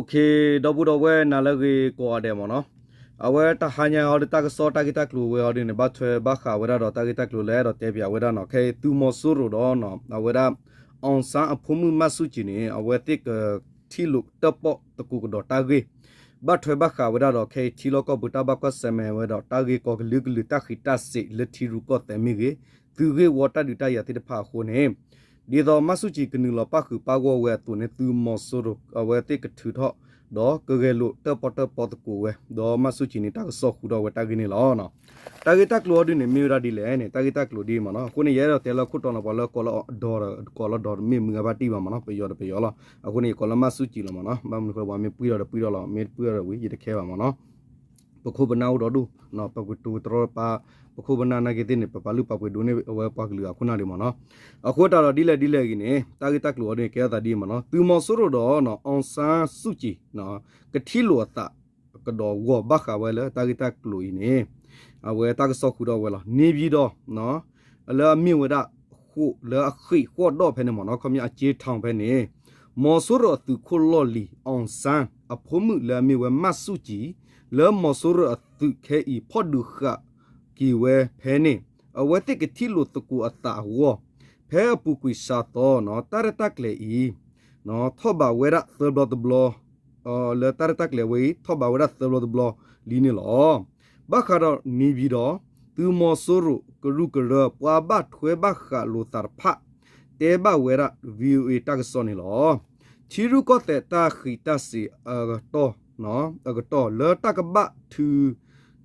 ဒီပုၢ်ဒီဝဲၢ်နၤလၢအဂ့ၤကိးဂၤဒဲးမ့ၢ်နီၤ, အဝဲတဟါညါအံၤဒီးတၢ်ကစီၣ်တၢ်ဂ့ၢ်တၢ်ကျိၤဝဲအံၤဒ်န့ၣ် ဘၣ်ထွဲဘၣ်ဃးဝဲဒၣ်ဒီးတၢ်ဂ့ၢ်တၢ်ကျိၤလၢအဲၣ်ဒိးတဲပၠးဝဲဒၣ်နီၤ, ခဲအံၤသုးမီၤစိရိၤဒီး အဝဲဒၣ် အောင်ဆန်း အဖိမုၣ်မၢ်ဆူၣ်ကံၤန့ၣ် အဝဲသ့ၣ်ကထံၣ်လိာ်တၢၣ်ပီၣ်သကိးကဒီးတၢ်ဂ့ၢ် ဘၣ်ထွဲဘၣ်ဃးဝဲဒၣ်ဒီး ခဲအံၤထံလီၢ်ကီၢ်ပူၤတၢ်ဘၣ်ကွၢ်ဆၢၣ်မဲာ်ဝဲဒီးတၢ်ဂ့ၢ်ကီကလုာ်ကလုာ် တၢ်ဃံးတၢ်စ့းလၢထံရူၢ်ကီၢ်သဲးမ့ၢ်ဂ့ၤ, သုးဂ့ၢ်ဝီတၢ်ဒုးတၢ်ယၤသ့ၣ်တဖၣ်အဃိန့ၣ် ဒ်သိးမၢ်ဆူၣ်ကံၤကနုာ်လီၤပၣ်ဃုာ်ပၣ်ဂီၢ်ဝဲအသိးန့ၣ် သုးမီၤစိရိၤအဝဲသ့ၣ်ကထုးထီၣ် ဒီးကဂဲၤလိာ်တၢၣ်ပီၣ်တၢၣ်ပီၣ်သကိးဝဲ ဒီးမၢ်ဆူၣ်ကံၤန့ၣ် တၢ်ကစီၣ်ဃုာ်ထီၣ်ဝဲတၢ်ဂ့ၢ်န့ၣ်လီၤ. တၢ်ဂ့ၢ်တၢ်ကျိၤအံၤဒ်န့ၣ် မ့ၢ်ဝဲဒၣ်ဒ်လဲၣ်န့ၣ် တၢ်ဂ့ၢ်တၢ်ကျိၤဒ်မ့ၢ်နီၤ, အဃိန့ၣ် ယအဲၣ်ဒိးတဲလၢခိၣ်တီန့ၣ် ပှၤလၢကိးလၢဒီးကိးလၢဒီးတမ့ၢ်မုၢ်ဂၤဘၣ်တံၢ်ဘၣ်မ့ၢ်နီၤ, ပယီၤဒီးပယီၤလီၤ, အဃိန့ၣ် ယကိးလၢမၢ်ဆူၣ်ကံၤလီၤမ့ၢ်နီၤ, ဘၣ်မနုၤဃိပှၤမ့ၢ်ပှံၢ်ဒီးဒီးပှံၢ်ထီၣ်လီၤ, မ့ၢ်တပှံၢ်ဒီးဝံၤ ယတခဲဘၣ်မ့ၢ်နီၤ, ပခိၣ်ပနၢ်အိၣ်ဒီဒူၣ်, ပကတိၤတရီတပါ, ပခိၣ်ပနၢ်နာ်က့သ့ၣ်န့ၣ် ပပာ်လုၢ်ပာ်ပှ့ၤဒိၣ်န့ၢ်အဝဲပှၤကလုာ်အခိၣ်နၢ်ဒံးမ့ၢ်နီၤ, အဃိတၢ်ဒီးဒ်လဲၣ်ဒ်လဲၣ်ဂ့ၤန့ၣ် တၢ်ဂ့ၢ်တၢ်ကျိၤအံၤဒ်န့ၣ် ကဲထီၣ်သးဒ်အံၤမ့ၢ်နီၤ, သုးမီၤစိရိၤဒီး အောင်ဆန်းစုကြည် ကထံၣ်လိာ်အသး ကဒီးဂီၢ်ဘၣ်ဃးဝဲလၢတၢ်ဂ့ၢ်တၢ်ကျိၤအံၤန့ၣ် အဝဲတၢ်ကစီၣ်ဃုာ်ထီၣ်ဝဲလီၤ. နေပြည်တော် လၢအမ့ၢ်ဝဲဒၣ် ဃိးလၢအဃံးဃီၣ်ဒီၣ်ဖဲန့ၣ်မ့ၢ်နီၤ, ခီပညီအကၠ့ထီၣ်ဖဲန့ၣ် မီၤစိရိၤအသုးခိၣ်လီၢ်လံၤ အောင်ဆန်း အဖိမုၣ်လၢအမ့ၢ်ဝဲမၢ်ဆူၣ်ကံၤ လၢမီၤစိရိၤအသုးခဲအံၤ ဖီၣ်ဒုးဃာ်က့ၤဝဲဖဲန့ၣ် အဝဲသ့ၣ်ကထံၣ်လိာ်သကိးအသးအဂီၢ် ဖဲအပူၤကွံာ်စှၤသီ တၢ်ရဲၣ်တၢ်ကျဲၤအံၤ ထီၣ်ဘးဝဲဒၣ်သၢဘျီတဘျီ လၢတၢ်ရဲၣ်တၢ်ကျဲၤဝဲအံၤ ထီၣ်ဘးဝဲဒၣ်သၢဘျီတဘျီလံန့ၣ်လီၤ. ဘၣ်ဃးဒီး နေပြည်တော် သုးမီၤစိရိၤကရူၢ်ကရၢ ပှၤဘၣ်ထွဲဘၣ်ဃးလိာ်သးတဖၣ် တဲဘၣ်ဝဲဒၣ် VOA တၢ်ကစီၣ်န့ၣ်လီၤ. ထံရူၢ်ကီၢ်သဲးတၢ်ဃံးတၢ်စ့းအကတီၢ် အကတီၢ် လၢတၢ်ကဘၣ်ထုး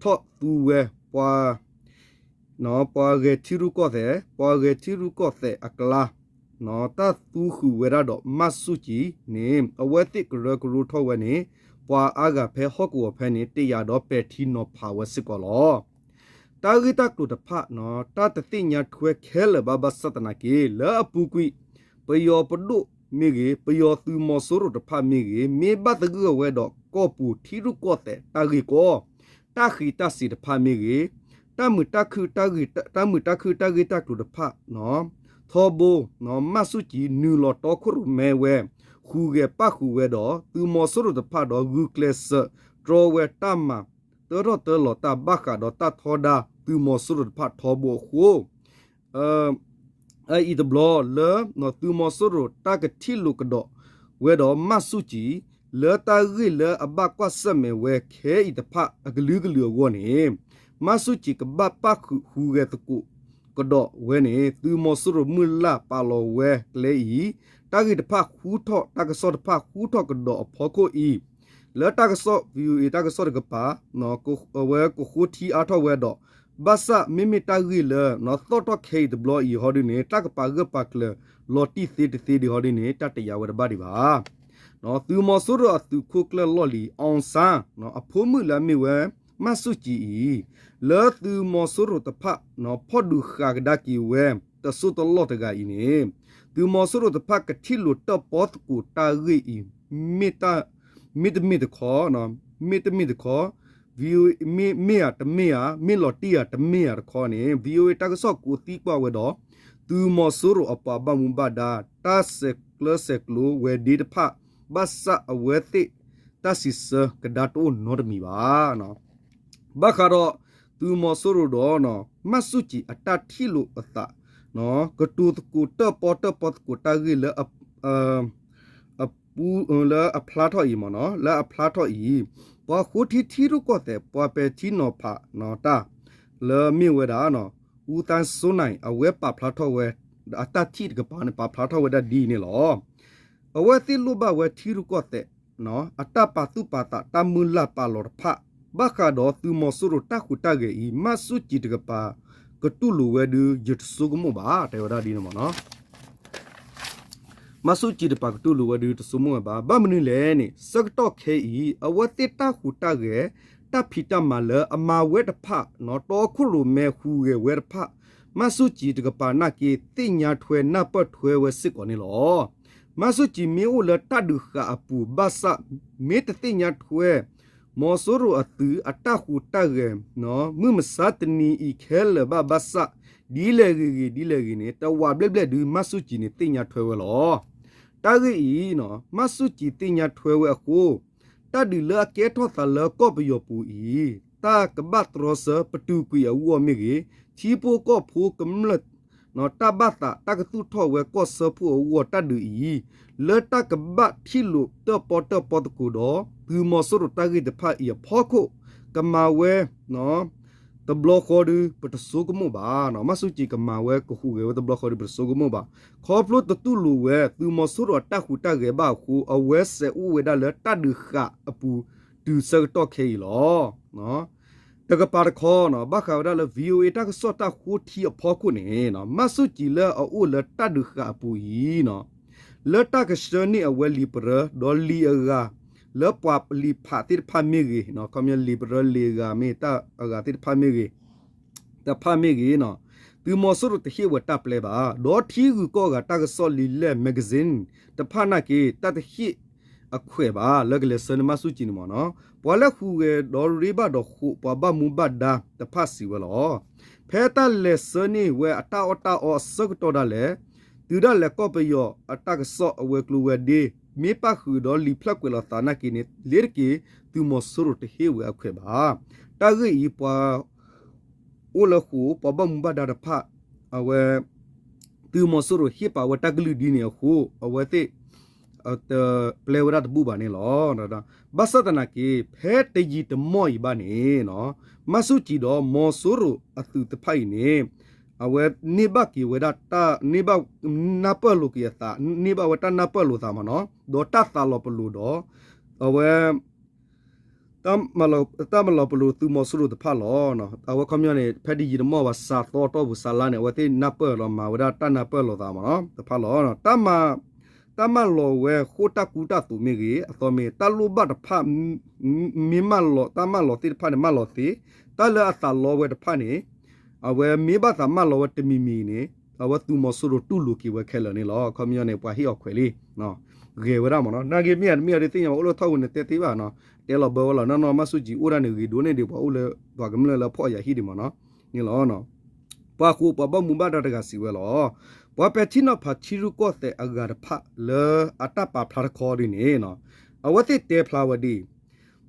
ထီၣ်သူဝဲ ပှၤ ပှၤဂဲၤထံရူၢ်ကီၢ်သဲး, ပှၤဂဲၤထံရူၢ်ကီၢ်သဲးအကျါ တၢ်သူဃုာ်ဝဲဒၣ်ဒီးမၢ်ဆူၣ်ကံၤန့ၣ် အဝဲသ့ၣ်ကရၢကရိထီၣ်ဝဲန့ၣ် ပှၤအါဂၤဖဲဟီၣ်ကဝီၤဖဲန့ၣ် တယာ်ဒီးပဲာ်ထံနီၤဖးဝဲစ့ၢ်ကီးလီၤ. တၢ်ဂ့ၢ်တၢ်ကျိၤတဖၣ် တၢ်တသ့ၣ်ညါထွဲခဲလၢာ်ဘၣ်ဘၣ်ဆၣ်သနာ်က့ လၢအပူၤကွံာ် ပယီၤပဒိၣ်မ့ၢ်ဂ့ၤ, ပယီၤသုးမီၤစိရိၤတဖၣ်မ့ၢ်ဂ့ၤ, မ့ၢ်ဘၣ်သဂၢၢ်ဝဲဒီးကီၢ်ပူၤထံရူၢ်ကီၢ်သဲးတၢ်ဂ့ၢ်ကီ တၢ်ဃံးတၢ်စ့းတဖၣ်မ့ၢ်ဂ့ၤ, တၢ်မုာ်တၢ်ခုၣ်တၢ်ဂ့ၢ်, တၢ်မုာ်တၢ်ခုၣ်တၢ်ဂ့ၢ်တၢ်ကျိၤတဖၣ် ထီဘိ မၢ်ဆူၣ်ကံၤနုာ်လီၤတီခိၣ်ရိၣ်မဲဝဲ ဃုဂဲၤပၣ်ဃုာ်ဝဲဒီး သုးမီၤစိရိၤတဖၣ်ဒီးဂုာ်ကျဲးစၢးတြီဝဲတၢ်မၤတၢထီၣ်တၢလီၤတၢ်ဘၣ်ဃးဒီးတၢ်ထီဒါသုးမီၤစိရိၤတဖၣ်ထီဘိအဃိ အအံၤတဘျီလၢ သုးမီၤစိရိၤတၢ်ကထံၣ်လိာ်ကဒီးဝဲဒီးမၢ်ဆူၣ်ကံၤ လၢတၢ်ဂ့ၢ်လၢအဘၣ်ကွၢ်ဆၢၣ်မဲာ်ဝဲခဲအံၤတဖၣ်အကလုာ်ကလုာ်အဂီၢ်န့ၣ် မၢ်ဆူၣ်ကံၤကဘၣ်ပၣ်ဃုာ်ဟူးဂဲၤသကိးကဒီးဝဲန့ၣ် သုးမီၤစိရိၤမုၢ်လၢ်ပာ်လီၤဝဲကျဲအံၤ တၢ်ဂ့ၢ်တဖၣ်ဃူထီၣ် တၢ်ကစီၣ်တဖၣ်ဃူထီၣ်ကဒီးအဖီခိၣ်အံၤ လၢတၢ်ကစီၣ် VOA တၢ်ကစီၣ်တကပၤ အဝဲကဃိထံအါထီၣ်ဝဲဒီး ဘၣ်ဆၣ်မ့မ့ၢ်တၢ်ဂ့ၢ်လၢ သီၣ်ထီၣ်ခဲအံၤတဘျီအံၤဟီဒ်န့ၣ် တၢ်ကပာ်ဂၢၢ်ပာ်ကျၢၤလီၤတံၢ်သ့တသ့ဒံးဟီဒ်န့ၣ် တၢ်တယာ်ဝဲတဘၣ်ဒံးဘၣ်. သုးမီၤစိရိၤအသုးခိၣ်ကျၢၢ်လီၢ်လံၤ အောင်ဆန်း အဖိမုၣ်လၢအမ့ၢ်ဝဲ မၢ်ဆူၣ်ကံၤအံၤ လၢသုးမီၤစိရိၤတဖၣ် ဖီၣ်ဒုးဃာ်ကဒါက့ၤဝဲ တစိၢ်တလီၢ်တဂၤအံၤန့ၣ် သုးမီၤစိရိၤတဖၣ်ကထံၣ်လိာ်တၢၣ်ပီၣ်သကိးတၢ်ဂ့ၢ်အံၤ မ့ၢ်တမ့ၢ်တခီ မ့ၢ်တမ့ၢ်တခီ VOA မ့ၢ်ဧါတမ့ၢ်ဧါ မ့ၢ်လီၤတံၢ်ဧါတမ့ၢ်ဧါတခီန့ၣ် VOA တၢ်ကစီၣ်ကိးသံကွၢ်ဝဲဒီး သုးမီၤစိရိၤအပှၤဘၣ်မူဘၣ်ဒါ တၢ်ဆဲးကျၢဆဲးကျိးဝဲဒၣ်တဖၣ် ဘၣ်ဆၣ်အဝဲသ့ၣ်တၢ်စံးဆၢကဒါတအိၣ်နီတမံၤဘၣ်. ဘၣ်ဃးဒီး သုးမီၤစိရိၤဒီး မၢ်ဆူၣ်ကံၤအတၢ်ထံၣ်လိာ်အသး ကတိၤသကိးတၢၣ်ပီၣ်တၢၣ်ပီၣ်သကိးတၢ်ဂ့ၢ်လၢ အပူလၢအဖျါထီၣ်အံၤမ့ၢ်နီၤ လၢအဖျါထီၣ်အံၤ ပှၤဃိထံထံရူၢ်ကီၢ်သဲး ပှၤပဲာ်ထံနီၤဖးတၢ် လၢမ့ၢ်ဝဲဒၣ် ဦးသန်းစိုးနိုင် အဝဲပာ်ဖျါထီၣ်ဝဲ အတၢ်ထံၣ်တကပၤန့ၣ် ပာ်ဖျါထီၣ်ဝဲဒၣ်ဒ်အံၤန့ၣ်လီၤ. အဝဲသ့ၣ်လိၣ်ဘၣ်ဝဲထံရူၢ်ကီၢ်သဲး အတၢ်ပာ်သူၣ်ပာ်သး တၢ်မုၢ်လၢ်ပာ်လီၤတဖၣ် ဘၣ်ဃးဒီးသုးမီၤစိရိၤတၢ်ဟူးတၢ်ဂဲၤအံၤ မၢ်ဆူၣ်ကံၤတကပၤ ကတူၢ်လိာ်ဝဲဒုး ယတဆိကမိၣ်ဘၣ် တဲဝဲဒၣ်ဒ်န့ၣ်မ့ၢ်နီၤ မၢ်ဆူၣ်ကံၤတကပၤကတူၢ်လိာ်ဝဲဒုးတဆိကမိၣ်ဝဲဘၣ်. ဘၣ်မနုၤလဲၣ်န့ၣ် ဆၢကတီၢ်ခဲအံၤ အဝဲသ့ၣ်တၢ်ဟူးတၢ်ဂဲၤ တၢ်ဖံးတၢ်မၤလၢအမၤဝဲတဖၣ် တီခိၣ်ရိၣ်မဲဟူးဂဲၤဝဲတဖၣ် မၢ်ဆူၣ်ကံၤတကပၤနာ်က့ သ့ၣ်ညါထွဲနၢ်ပၢၢ်ထွဲဝဲစ့ၢ်ကီးန့ၣ်လီၤ. မၢ်ဆူၣ်ကံၤမ့ၢ်အိၣ်လၢတၢ်ဒုးဃာ်အပူၤဘၣ်ဆၣ် မ့ၢ်တသ့ၣ်ညါထွဲ မီၤစိရိၤအသုးအတၢ်ဟူးတၢ်ဂဲၤ မုၢ်မဆါတနံၤအံၤခဲလၢာ်ဘၣ်ဘၣ်ဆၣ် ဒ်လဲၣ်ဂ့ၤဂ့ၤ ဒ်လဲၣ်ဂ့ၤန့ၣ် တဝးဘျဲၣ်ဘျဲၣ်ဒုး မၢ်ဆူၣ်ကံၤန့ၣ် သ့ၣ်ညါထွဲဝဲလီၤ. တၢ်ဂ့ၢ်အံၤ မၢ်ဆူၣ်ကံၤသ့ၣ်ညါထွဲဝဲအဃိ တၢ်ဒုးလၢအကဲထီၣ်သးလၢကီၢ်ပယီၤပူၤအံၤ တၢ်ကဘၣ်တြီဆၢပတုာ်ကွံာ်အဂီၢ်မ့ၢ်ဂ့ၤ, ထံဖိကီၢ်ဖိကမျၢၢ် တၢ်ဘၣ်သးတၢ်ကသူၣ်ထီၣ်ဝဲကီၢ်စၢဖှိၣ်အဂီၢ်တၢ်ဒုးအံၤ လၢတၢ်ကဘၣ်ထံၣ်လိာ်တၢၣ်ပီၣ်တၢၣ်ပီသကိးဒီး သုးမီၤစိရိၤတၢ်ဂ့ၢ်တဖၣ်အံၤအဖီခိၣ် ကမၤဝဲ တဘျီဃီဒီး ပတဆိကမိၣ်ဘၣ်. မၢ်ဆူၣ်ကံၤကမၤဝဲကဟူးဂဲၤဝဲတဘျီဃီဒီး ပတဆိကမိၣ်ဘၣ်. ခီဖျိတတူၢ်လိာ်ဝဲ သုးမီၤစိရိၤအတၢ်ဟူးတၢ်ဂဲၤဘၣ်အဃိ အဝဲစဲးအိၣ်ဝဲဒၣ်လၢတၢ်ဒုးဃာ်အပူၤတုၤဆၢကတီၢ်ခဲအံၤလီၤ. တကပၤတခီ ဘၣ်ဃးဝဲဒၣ်လၢ VOA တၢ်ကစီၣ်တၢ်ဃိထံအဖီခိၣ်န့ၣ် မၢ်ဆူၣ်ကံၤလၢအအိၣ်လၢတၢ်ဒုးဃာ်အပူၤအံၤ လၢတၢ်ကဆှၢန့ၢ်အဝဲလံာ်ပရၢ ဒီးလံာ်အဂၤ လၢပှၤလံာ်ဖးသ့ၣ်တဖၣ်မ့ၢ်ဂ့ၤ, ခီပညီလံာ်ပရၢလံာ်အဂၤမ့ၢ်တၢ်အဂၤသ့ၣ်တဖၣ်မ့ၢ်ဂ့ၤ တဖၣ်မ့ၢ်ဂ့ၤ သုးမီၤစိရိၤတဟ့ၣ်ဝဲတၢ်ပျဲဘၣ်. ဒီးထံဂုၤကီၢ်ဂၤတၢ်ကစီၣ်လံာ်လဲၢ် magazine တဖၣ်နာ်က့ တၢ်တဟ့ၣ်အခွဲးဘၣ် လၢကလဲၤဆှၢန့ၢ်မၢ်ဆူၣ်ကံၤန့ၣ်မ့ၢ်နီၤ. ပှၤလၢဟူးဂဲၤဒီးရ့ဘၣ်ဒီးဃိး ပှၤဘၣ်မူဘၣ်ဒါတဖၣ်စံးဝဲလီၤ. ဖဲတၢ်လဲၤဆှၢန့ၢ်ဝဲအတၢ်အီၣ်တၢ်အီအဆၢကတီၢ်ဒၣ်လဲာ် တုၤဒၣ်လဲာ်ကီၢ်ပယီၤအတၢ်ကစီၣ်အဝဲၤကျိၤဝဲၤဒ့ မ့ၢ်ပၣ်ဃုာ်ဒီးလံာ်ဖျၢၣ်ကွဲးလီၤသးနာ်က့န့ၣ် လ့ၤတက့ၤ သုးမီၤစိရိၤတဟ့ၣ်ဝဲအခွဲးဘၣ်. တၢ်ဂ့ၢ်အံၤပှၤ အိၣ်လၢဃိာ် ပှၤဘၣ်မူဘၣ်ဒါတဖၣ် အဝဲ သုးမီၤစိရိၤဟ့ၣ်ပာ်ဝဲတၢ်ကလုၢ်ဒ်န့ၣ်အဃိ အဝဲသ့ၣ် တပျဲဝဲဒၣ်တဘူၣ်ဘၣ်န့ၣ်လီၤ. ဘၣ်ဆၣ်သနာ်က့ ဖဲတယံာ်တမီၢ်အံၤဘၣ်န့ၣ် မၢ်ဆူၣ်ကံၤဒီးမီၤစိရိၤအသုးတဖၣ်အံၤန့ၣ် အဝဲန့ၢ်ဘၣ်က့ၤဝဲဒၣ် န့ၢ်ဘၣ် နၢ်ပၢၢ်လိာ်က့ၤအသး န့ၢ်ဘၣ်ဝဲတၢ်နၢ်ပၢၢ်လိာ်သးမ့ၢ်နီၤ ဒီးတၢ်သးလီၤပလိာ်ဒီး အဝဲ တၢ်မၤလီၤပလိာ်သုးမီၤစိရိၤတဖၣ်လီၤ. အဝဲခီပညီန့ၣ် ဖဲတယံာ်တမီၢ်ဘၣ် စးသီတီၢ်ပူၤစးလါန့ၣ် အဝဲသ့ၣ်နၢ်ပၢၢ်လီၤ မၤဝဲဒၣ်တၢ်နၢ်ပၢၢ်လိာ်သးမ့ၢ်နီၤ တဖၣ်လီၤ. တၢ်မၤလီၤဝဲဃိာ်တၢ်ကူတၢ်သိးမ့ၢ်ဂ့ၤ အသီမ့ၢ် တၢ်လိၣ်ဘၣ်တဖၣ် မ့ၢ်မၤလီၤ တၢ်မၤလီၤသ့ၣ်တဖၣ်န့ၣ် မၤလီၤသ့, တၢ်လၢအသးလီဝဲတဖၣ်န့ၣ် အဝဲမ့ၢ်ဘၣ်သးမၤလီၤဝဲတမံၤမံၤန့ၣ် အဝဲသုးမီၤစိရိၤတူၢ်လိာ်က့ၤဝဲခဲလၢာ်န့ၣ်လီၤ. ခီပညီန့ၣ် ပှၤဟ့ၣ်အီၤခွဲးလံ ဂဲၤဝဲဒၣ်မ့ၢ်နီၤ နာ်က့မ့ၢ်ဧါတမ့ၢ်ဧါဒ်သ့ၣ်ညါဘၣ် အိၣ်လၢထီၣ်ပူၤန့ၣ်တဲသ့ဘၣ်နီၤ တဲလီၤဘၢဝဲလီၤ နီၢ်နီၢ်မၢ်ဆူၣ်ကံၤအိၣ်ဒၣ်န့ၣ်ဂ့ၤဒိၣ်န့ၢ်ဒံး ပှၤအိၣ်လၢပှၤကမျၢၢ်လၢဖီၣ်ယာဟံၣ်ဒံးမ့ၢ်နီၤ န့ၣ်လီၤ. ပှၤဃိာ်ပှၤဘၣ်မူဘၣ်ဒါတဂၤစံးဝဲလီၤ. ပှၤပဲာ်ထံနီၤဖးထံရူၢ်ကီၢ်သဲးအဂၤတဖၣ်လၢအတၢ်ပာ်ဖျါတခီဒ်န့ၣ် အဝဲသ့ၣ်တဲဖျါဝဲဒ်အံၤ,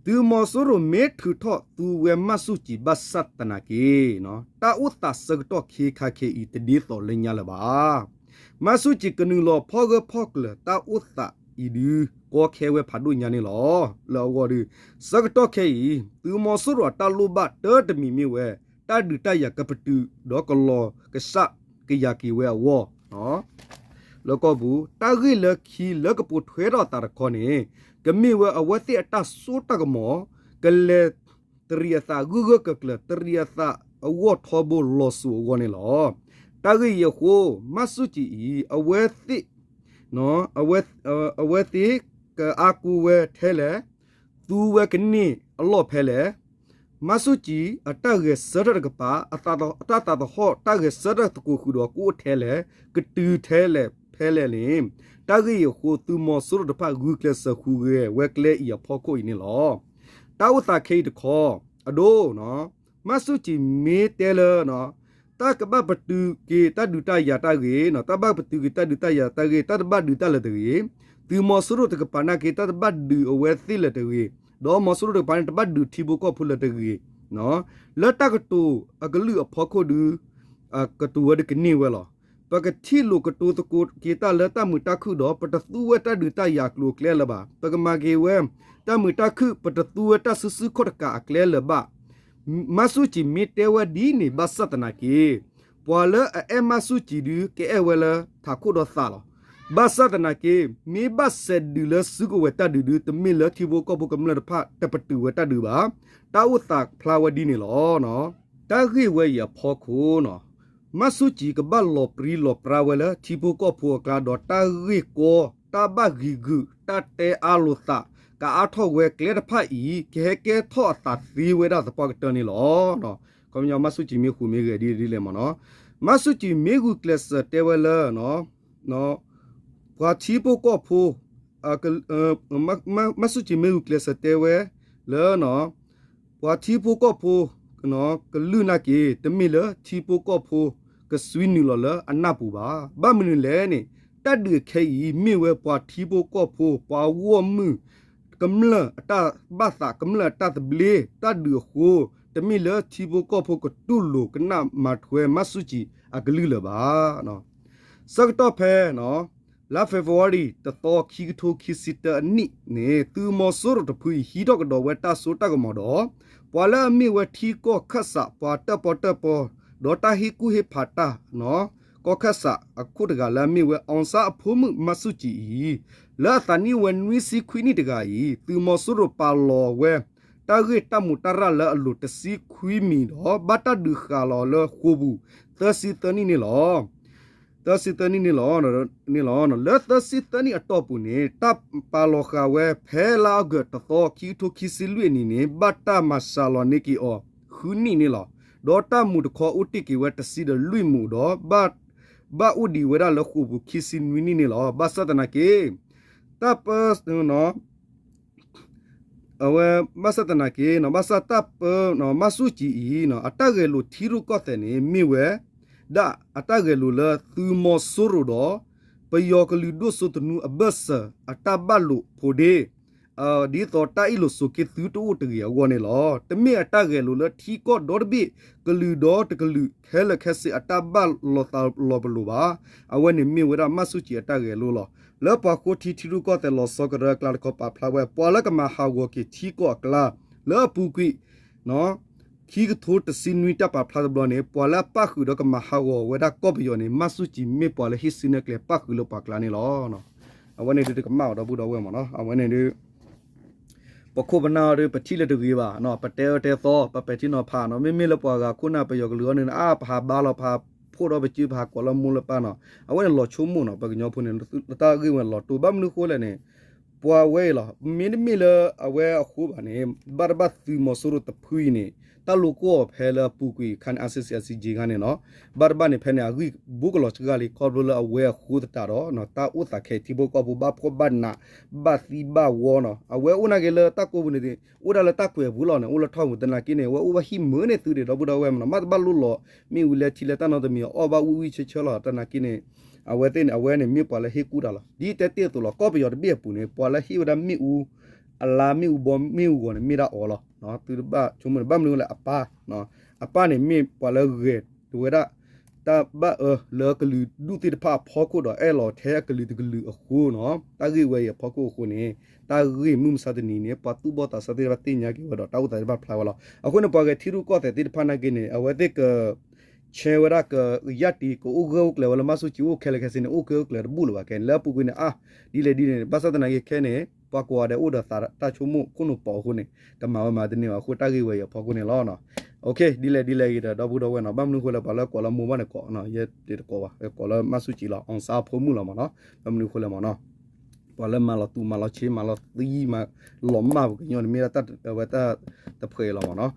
သုးမီၤစိရိၤမ့ၢ်ထုးထီၣ်သူဝဲမၢ်ဆူၣ်ကံၤဘၣ်ဆၣ်သနာ်က့ တၢ်အိၣ်သးဆၢကတီၢ်ခ့ခါခဲအံၤ တဒ်သိးလၢညါလၢၤဘၣ်. မၢ်ဆူၣ်ကံၤကနုာ်လီၤဖီၣ်ဂၢၢ်ဖီၣ်ကျၢၤတၢ်အိၣ်သးအံၤဒုး ကီခဲဝဲဖးဒိၣ်ညါန့ၣ်လီၤ. လၢအဂီၢ်ဒုး ဆၢကတီၢ်ခဲအံၤ သုးမီၤစိရိၤအတၢ်လိၣ်ဘၣ်တၢတမံၤမ့ၢ်ဝဲ တၢ်ဒုးတၢ်ယၤကပတုာ်ဒီးကလီၤကစၢ်ကယၤက့ၤဝဲအဂီၢ် လၢကီၢ်ပူၤ တၢ်ဂ့ၢ်လၢခံလၢကပိာ်ထွဲထီၣ်အသးတခီန့ၣ် ကမ့ၢ်ဝဲအဝဲသ့ၣ်အတၢ်စိတၢ်ကမီၤ ကလဲၤတရံးအသးဂၢၢ်ဂၢၢ်ကျၢၤကျၢၤ တရံးအသးအဂီၢ်ထီဘိလီၤစိၤအဂီၢ်န့ၣ်လီၤ. တၢ်ဂ့ၢ်အံၤအဃိ မၢ်ဆူၣ်ကံၤအံၤ အဝဲသ့ၣ် အဝဲသ့ၣ်ကအါကူဝဲထဲလဲၣ်, သူဝဲကန့ၢ်အလီၢ်ဖဲလဲၣ်, မၢ်ဆူၣ်ကံၤအတၢ်ဂဲၤဆၢထၢၣ်တကပၤ အတၢ်သးသဟီၣ်တၢ်ဂဲၤဆၢထၢၣ်သကိးဃုာ်ဒီးကအိၣ်ထဲလဲၣ်, ကတုၤထဲလဲၣ်ဖဲလဲၣ်န့ၣ် တၢ်ဂ့ၢ်အံၤအဃိ သုးမီၤစိရိၤတဖၣ်ဂုာ်ကျဲးစၢးဟူးဂဲၤဝဲကျဲအံၤအဖီခိၣ်အံၤန့ၣ်လီၤ. တၢ်အိၣ်သးခဲအံၤတခီ အဒိ မၢ်ဆူၣ်ကံၤမ့ၢ်တဲလၢ တၢ်ကဘၣ်ပတုာ်က့ၤတၢ်ဒုးတၢ်ယၤတၢ်ဂ့ၢ်, တၢ်ဘၣ်ပတုာ်က့ၤတၢ်ဒုးတၢ်ယၤတၢ်ဂ့ၢ်, တၢ်တဘၣ်ဒုးတၢ်လၢၤတဂ့ၤ, သုးမီၤစိရိၤတကပၤနာ်က့ တၢ်တဘၣ်ဒုးအဝဲသ့ၣ်လၢၤတဂ့ၤ, ဒီးမီၤစိရိၤတကပၤန့ၣ် တဘၣ်ဒုးထံဖိကီၢ်ဖိလၢၤတဂ့ၤ, လၢတၢ်ကတိၤအကလုၢ်အဖီခိၣ်ဒု ကတိၤဝဲဒၣ်ကန့ၢ်ဝဲလီၤ. ပကထံၣ်လိာ်ကတိၤသကိးက့ၤတၢ်လၢတၢ်မုာ်တၢ်ခုၣ်ဒီး ပတသူဝဲတၢ်ဒုးတၢ်ယၤအကျိၤအကျဲလၢၤဘၣ်. ပကမၤက့ၤဝဲ တၢ်မုာ်တၢ်ခုၣ် ပတသူဝဲတၢ်စုဆူၣ်ခီၣ်တကးအကျဲလၢၤဘၣ်. မၢ်ဆူၣ်ကံၤမ့ၢ်တဲဝဲဒ်န့ၣ်ဘၣ်ဆၣ်သနာ်က့ ပှၤလၢအအဲၣ်မၢ်ဆူၣ်ကံၤဒု ကအဲၣ်ဝဲလၢထးခိၣ်ဒီးသးလီၤ. ဘၣ်ဆၣ်သနာ်က့ မ့ၢ်ဘၣ်စဲးဒုးလၢစုကဝဲၤတၢ်ဒုးဒု တမ့ၢ်လၢထံဖိကီၢ်ဖိကမျၢၢ်တဖၣ်တပတုာ်ဝဲတၢ်ဒုးဘၣ်. တၢ်အိၣ်သးဖျါဝဲဒ်န့ၣ်လီၤ. တၢ်ဂ့ၢ်ဝဲအံၤအဖီခိၣ် မၢ်ဆူၣ်ကံၤကဘၣ်လီၤပြံလီၤပြါဝဲလၢထံဖိကီၢ်ဖိအကျါ ဒီးတၢ်ဂ့ၢ်ကီ တၢ်ဘၣ်ဂံၤဂုာ် တၢ်တဲအါလိာ်သး ကအါထီၣ်ဝဲကျဲတဖၣ်အံၤ ကဟဲကဲထီၣ်အသးသ့ဝဲဒၣ်သပှၢ်ကတၢၢ်န့ၣ်လီၤ. ခီပညီမၢ်ဆူၣ်ကံၤမ့ၢ်ဃုာ်မ့ၢ်ဂဲၤဒ်လဲၣ်မ့ၢ်နီၤ, မၢ်ဆူၣ်ကံၤမ့ၢ်ဂုာ်ကျဲးစၢးတဲဝဲလၢ ပှၤထံဖိကီၢ်ဖိ မၢ်ဆူၣ်ကံၤမ့ၢ်ဂုာ်ကျဲးစၢးတဲဝဲလၢ ပှၤထံဖိကီၢ်ဖိ ကလုၢ်နာ်က့ တမ့ၢ်လၢထံဖိကီၢ်ဖိကဆွံနုာ်လီၤလၢအနၢ်ပူၤဘၣ်. ဘၣ်မနုၤလဲၣ်န့ၣ် တၢ်ဒုးအခဲအံၤ မ့ၢ်ဝဲပှၤထံဖိကီၢ်ဖိ ပှၤဂီၢ်မုၢ် ကမျၢၢ်အတၢ်ဘၣ်သး ကမျၢၢ်အတၢ်သဘျ့ တၢ်ဒုးအဃိ တမ့ၢ်လၢထံဖိကီၢ်ဖိကတူၢ်လိာ်ကနၣ်မၤထွဲမၤဆူၣ်ကံအကလုၢ်လၢၤဘၣ်. ဆၢကတီၢ်ဖဲ လါ February တသီ ခံကထိခံဆံတၢအနံၣ်န့ၣ် သုးမီၤစိရိၤတဖုအံၤ ဟံးထီၣ်ကဒီးဝဲတၢ်စိတၢ်ကမီၤဒီး ပှၤလၢအမ့ၢ်ဝဲထံကီၢ်ခၢၣ်စး ပှၤတၢၣ်ပီတၢၣ်ပီ ဒီးတၢ်ဟ့ၣ်ကူၣ်ဟ့ၣ်ဖးတၢ် ကီၢ်ခၢၣ်စးအခိၣ်တဂၤလၢအမ့ၢ်ဝဲ အောင်ဆန်း အဖိမုၣ်မၤဆူၣ်ကံအံၤ လၢအသးနံၣ်ဝဲနွံဆံခွံနံၣ်တဂၤအံၤ သုးမီၤစိရိၤပာ်လီၤဝဲ တၢ်ဂ့ၢ်တၢ်မူးတၢ်ရၢ်လၢအလိၤတဆံခွံမံၤဒီး ဘၣ်တၢ်ဒုးဃာ်လီၤလၢဃိာ်ပူၤ သၢဆံသၢနံၣ်န့ၣ်လီၤ. သၢဆံသၢနံၣ်န့ၣ်လီၤ. န့ၣ်လီၤ. လၢသၢဆံသၢနံၣ်အတီၢ်ပူၤန့ၣ် တၢ်ပာ်လီၤဃာ်ဝဲဖဲလါအီကူးတသီ ခံကထိခံဆံလွံၢ်အနံၤန့ၣ် ဘၣ်တၢ်မၤစှၤလီၤန့ၢ်က့ၤအီၤ ဃုနံၣ်န့ၣ်လီၤ. ဒီးတၢ်မူးတခီအိၣ်တ့ၢ်က့ၤဝဲတဆံဒီးလွံၢ်မူးဒီး ဘၣ် ဘၣ်အိၣ်ဒံးဝဲဒၣ်လၢဃိာ်ပူၤခံဆံနွံနံၣ်န့ၣ်လီၤ. ဘၣ်ဆၣ်သနာ်က့ တၢ်ပၢ အဝဲ ဘၣ်ဆၣ်သနာ်က့ ဘၣ်ဆၣ်တၢ်ပၢ မၤဆူၣ်ကံအံၤ အတၢ်ဂဲၤလိာ်ထံရူၢ်ကီၢ်သဲးန့ၣ် မ့ၢ်ဝဲဒၣ်အတၢ်ဂဲၤလိာ်လၢသုးမီၤစိရိၤဒီး ပယီၤကလုာ်ဒိၣ်စိသနူအဘၢၣ်စၢၤ အတၢ်ဘၣ်လိာ်ဖိဒ့ ဒ်သိးတၢ်အ့ၣ်လိာ်ဆိးက့သုတအိၣ်တဂ့ၤအဂီၢ်န့ၣ်လီၤ. တမ့ၢ်အတၢ်ဂဲၤလိာ်လၢထံကီၢ်ဒီတဘ့ၣ် ကလုာ်ဒီတကလုာ် ခဲလၢာ်ခဲဆ့အတၢ်ဘၣ်လီၤသးလီၤပလိာ်ဘၣ်. အဝဲန့ၣ်မ့ၢ်ဝဲဒၣ်မၤဆူၣ်ကံအတၢ်ဂဲၤလိာ်လီၤ. လၢပှၤဃိထံထံရူၢ်ကီၢ်သဲးလီၤဆီကရၢအကျါတခီပာ်ဖျါဝဲ ပှၤလၢကမၤဟးဂီၤက့ၤထံကီၢ်အကျါ လၢအပူၤကွံာ် ခံကထိတဆံနွံတၢ်ပာ်ဖျါတဘျီန့ၣ် ပှၤလၢအပၣ်ဃုာ်ဒီးကမၤဟးဂီၤဝဲဒၣ်ကီၢ်ပယီၤန့ၣ် မၤဆူၣ်ကံမ့ၢ်ပှၤလၢဟံးစုနဲၣ်ကျဲပၣ်ဃုာ်လၢပှၤကျါန့ၣ်လီၤ. အဝဲန့ၣ်ဒုးတကမၣ်အီၤဒီပုၢ်ဒီဝဲၢ်မ့ၢ်နီၤ အဝဲန့ၣ်ဒုး ပခိၣ်ပနၢ်အီၤဒုး ပထံၣ်လၢတဂ့ၤဘၣ်နီၤ ပတဲအၢတဲသီ ပပဲာ်ထံနီၤဖးနီၤ မ့မ့ၢ်လၢပှၤဂၤခိၣ်နၢ်ပယီၤကလုာ်အီၤန့ၣ် အါ ပဟးဘါလီၤ ပဟးဖှိၣ်ဒီးပစု ပဟးကွၢ်လၢမိၢ်လၢပၢ်နီၤ အဝဲန့ၣ်လီၤဆိကမိၣ်နီၤ ပှၤကညီဖိန့ၣ် တၢ်ဂ့ၢ်ဝဲလီၤတိၢ် ဘၣ်မနုၤဃိလဲၣ်န့ၣ် ပှၤဝဲအံၤလီၤ မ့တမ့ၢ်လၢအဝဲအဃိဘၣ်န့ၣ် ဘၣ်တဘၣ်သုးမီၤစိရိၤတဖုအံၤန့ၣ် တၢ်လိာ်ကွီၢ်အီၤဖဲလၢအပူၤကွံာ်ခါန့ၣ် အါစ့ၣ်စ့ၣ် အါစ့ၣ်စ့ၣ် ခါန့ၣ်နီၤ ဘၣ်တဘၣ်န့ၣ် ဖဲန့ၣ် အဂံၢ်ဘူးကလီၤစှၤလံ ခီဖျိလၢအဝဲအဃိသတးဒီး တၢ်အိၣ်သးခဲအံၤထံဖိကီၢ်ဖိ ဘၣ်ဖှီၣ်ဘၣ်နး ဘၣ်သံဘၣ်ဝီနီၤ အဝဲအိၣ်နာ်က့ၤလၢတၢ်ကိးပူၤန့ၣ် အိၣ်ဒၣ်လၢတၢ်ကွဲးပူၤလီၤန့ၣ် အိၣ်လၢထီၣ်ပူၤသနာ်က့န့ၣ် အဝဲအိၣ်ဘၣ်ဟံၣ်မုာ်န့ၢ်သုဒံး ဒီပုၢ်ဒီဝဲၢ်မ့ၢ်နီၤ မ့ၢ်တဘၣ်လိၣ်လီၤ မ့ၣ်အူလဲထံလဲတၢ်နီတမံၤ အီၣ်ဘၣ်ဝံၣ်ဝံၣ်ဆၢဆၢလီၤ သနာ်က့န့ၣ် အဝဲသ့ၣ်န့ၣ် အဝဲန့ၣ်မ့ၢ်ပှၤလၢဟ့ၣ်ကူၣ်တၢ်လီၤ ဒ်တဲတ့ၢ်အသိးလီၤ ကီၢ်ပယီၤတဘ့ၣ်အပူၤန့ၣ် ပှၤလၢဟ့ၣ်ဝဲဒၣ်မ့ၣ်အူ အလါမ့ၣ်အူဘီမ့ၣ်အူဂီၤန့ၣ် မ့ၢ်ဒၣ်အီၤလီၤ သုတဘၣ်ဆိကမိၣ်န့ၣ် ဘၣ်မနုၤလဲၣ် အပၢ် အပၢ်န့ၣ်မ့ၢ်ပှၤလၢဂဲၤဝဲဒၣ် တၢ်ဘၣ်အၢလၢကလုာ်ဒူၣ်သ့ၣ်တဖၣ်အဖီခိၣ်ဒီး အဲၣ်လီၤထဲအကလုာ်တကလုာ်အဃိနီၤ တၢ်ဂ့ၢ်ဝဲအံၤအဖီခိၣ်အဃိန့ၣ် တၢ်ဂ့ၢ်မုၢ်မဆါတနံၤန့ၣ် ပှၤသူၣ်ဘီၣ်သးစၢ်သ့ၣ်တဖၣ်သ့ၣ်ညါက့ၤဝဲဒီး တၢ်အိၣ်သးသ့ၣ်တဖၣ်ဖျါဝဲလီၤ. အဃိန့ၣ် ပှၤဂဲၤထံရူၢ်ကီၢ်သဲးသ့ၣ်တဖၣ်နာ်က့န့ၣ် အဝဲသ့ၣ်က ဆဲဝဲဒၣ်ကယၣ်တံၤ ကအိၣ်ဂၢၢ်အိၣ်ကျၢၤဝဲလၢမၤဆူၣ်ကံအိၣ်ခဲလၢာ်ခဲဆ့န့ၣ် အိၣ်ဂၢၢ်အိၣ်ကျၢၤတဘူၣ်လၢၤဘၣ်ခဲန့ၣ် လၢအပူၤကွံာ်န့ၣ် အါ ဒ်လဲၣ်ဒ်လဲၣ်န့ၣ် ဘၣ်ဆၣ်သနာ်က့ခဲန့ၣ် ပှၤကိးဂၤဒဲးအိၣ်ဒီးသးတၢ်ဆိကမိၣ်ခိၣ်နူာ်ပီၤအဃိန့ၣ် ကမၤဝဲမၤတန့ၢ်ဘၣ်အဃိ တၢ်ဂ့ၢ်ဝဲအံၤအဖီခိၣ်န့ၣ်လီၤ. ဒ်လဲၣ်ဒ်လဲၣ်အံၤဒီးဒီပုၢ်ဒီဝဲၢ်နီၤ ဘၣ်မနုၤဃိလဲၣ် ပှၤလၢကိးလၢမိၢ်ဘၣ်န့ၣ်ကိး ယဲတကိးဘၣ် ကိးလၢမၤဆူၣ်ကံလီၤ အောင်ဆန်း အဖိမုၣ်လီၤမ့ၢ်နီၤ ဘၣ်မနုၤဃိလဲၣ်မ့ၢ်နီၤ ပှၤလၢမၤလီၤတူာ်မၤလီၤဆ့မၤလီၤသံမၤ လီၤမၢ်ပှၤကညီန့ၣ် မ့ၢ်ဒၣ်တၢ်ဝဲတၢ်တဖှဲးအံၤလီၤမ့ၢ်နီၤ.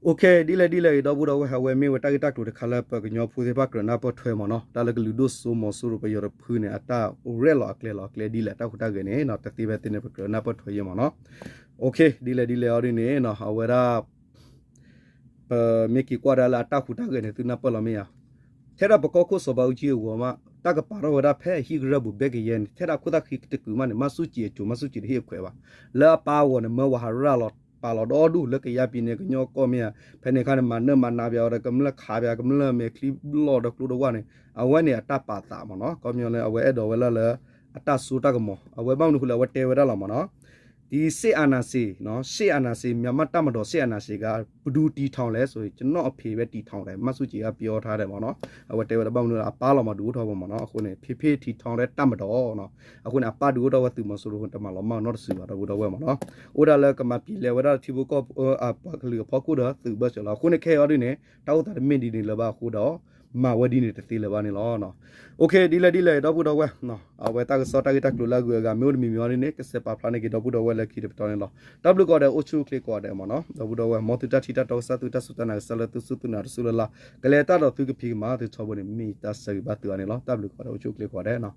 ဒ်လဲၣ်ဒ်လဲၣ်အံၤ ဒီပုၢ်ဒီဝဲၢ် အဝဲမ့ၢ်ဝဲတၢ်ဂ့ၢ်တၢ်ကျိၤတခါလၢပှၤကညီဖိသ့ၣ်တဖၣ်ကြၢးနၢ်ပၢၢ်ထွဲမ့ၢ်နီၤ တၢ်လၢကလုာ်ဒိၣ်စိမီၤစိရိၤပယီၤတဖုန့ၣ် အတၢ်ရဲၣ်လီၤအကျဲလီၤအကျဲဒ်လဲၣ် တၢ်ဟူးတၢ်ဂဲၤန့ၣ် တသ့ဖဲသ့န့ၣ် ပကြၢးနၢ်ပၢၢ်ထွဲယဲမ့ၢ်နီၤ. ဒ်လဲၣ်ဒ်လဲၣ်အံၤဒ်န့ၣ် အဝဲဒၣ် ပမ့ၢ်က့ၤကွၢ်ဒၣ်လၢအတၢ်ဟူးတၢ်ဂဲၤန့ၣ် သုနၢ်ပၢၢ်လီၤမ့ၢ်ဧါ. ထဲဒၣ်ပကီၢ်ခိၣ်စီၤဘးအူကၠံအဂီၤမး တၢ်ကပာ်ထီၣ်ဝဲဒၣ်ဖဲအဟံၣ်ကရၢၢ်ပူၤဘဲကယဲၢ်န့ၣ် ထဲဒၣ်ခိၣ်သၣ်ဃံတကုာ်မးန့ၣ် မၤဆူၣ်ကံအစိၤ မၤဆူၣ်ကံတဟ့ၣ်အခွဲးဘၣ်. လၢအပၢ်အဂီၢ်န့ၣ် မၢဝဲဟးရၣ်လီၤ ပာ်လီၤဒီဒူၣ်လၢကယါပံၤန့ၣ် ကညီကီၢ်မ့ၢ်ဧါ. ဖဲန့ၣ်အခါန့ၣ် မၤနၢၤမၤနးပှၤအီၤဒီး ကမျၢၢ်ခးပှၤ ကမျၢၢ်မဲာ်ချံဘျီၣ်ဒီးကျိတဝၢ်န့ၣ် အဝဲန့ၣ်အတၢ်ပာ်သးမ့ၢ်နီၤ. ခီပညီလၢအဝဲအဲၣ်ဒိးဝဲလၢလၢ အတၢ်စိတၢ်ကမီၤ အဝဲဘၣ်မနုၤဃိလဲၣ် အဝဲတဲဝဲဒၣ်လီၤမ့ၢ်နီၤ. ဒီစစ်အာဏာရှင်နော် စစ်အာဏာရှင် မြန်မာ့တပ်မတော် စစ်အာဏာရှင်က ဘယ်သူတည်ထောင်လဲဆိုရင် ကျွန်တော့်အဖေပဲတည်ထောင်တယ် မၤဆူၣ်ကံကပြောထားတယ်မ့ၢ်နီၤ. အဝဲတဲဝဲဒၣ်ဘၣ်မနုၤလဲၣ် အပၢ်လီၤမ့ၢ်ဒုးအိၣ်ထီၣ်ဝဲမ့ၢ်နီၤ. အဃိန့ၣ် ဖေဖေတည်ထောင်တဲ့တပ်မတော်နော် အဃိန့ၣ် အပၢ်ဒုးအိၣ်ထီၣ်ဝဲသုးမီၤစိရိၤ တမၤလီၤမၢ်နီတစုဘၣ် ဒီပုၢ်ဒီဝဲၢ်မ့ၢ်နီၤ. အိၣ်ဒၣ်လၢကမၤပျံၤလဲၤဝဲဒၣ်ထံဖိကီၢ်ဖိ ပှၤကလုာ်အဖီခိၣ်ဒီးသုးဘၢၣ်စၢၤလီၤ. အဃိန့ၣ် ခဲအံၤအီၤဒ်န့ၣ် တၢ်အိၣ်သးတမ့ၢ်ဒ်န့ၣ်လၢၤဘၣ်အဃိဒီး မၤဝဲဒ်န့ၣ်တသ့လၢၤဘၣ်န့ၣ်လီၤ. အိၣ်ခ့ ဒ်လဲၣ်ဒ်လဲၣ် ဒီပုၢ်ဒီဝဲၢ် အဝဲတၢ်ကစီၣ်တၢ်ဂ့ၢ်တၢ်ကျိၤလၢအဂုၤအဂၤမ့ၢ်အိၣ်တမံၤမံၤအီၤဒ်န့ၣ် ကစဲးပာ်ဖျါန့ၢ်က့ၤဒီပုၢ်ဒီဝဲၢ်လၢခံတပတီၢ်န့ၣ်လီၤ. တၢ်ဘျုးကိးဂၤဒဲး အိၣ်ဆူၣ်အိၣ်ချ့ကိးဂၤဒဲးမ့ၢ်နီၤ. ဒီပုၢ်ဒီဝဲၢ် မ်သုတၢ်ထံၣ်တၢ်တီကစၢ် သုတၢ်စူၢ်တၢ်နာ်ကစၢ်လၢသုစူၢ်သုနာ်တစူၢ်လၢ်လၢ် ကလဲၤတၢ်ဒီးသုကဖံးကမၤသုထီဘိန့ၣ် မ့ၢ်တၢ်ဆၢဂ့ၤဘၣ်သုဂၤန့ၣ်လီၤ. တၢ်ဘျုးကိးဂၤဒဲး အိၣ်ဆူၣ်အိၣ်ချ့ကိးဂၤဒဲးနီၤ.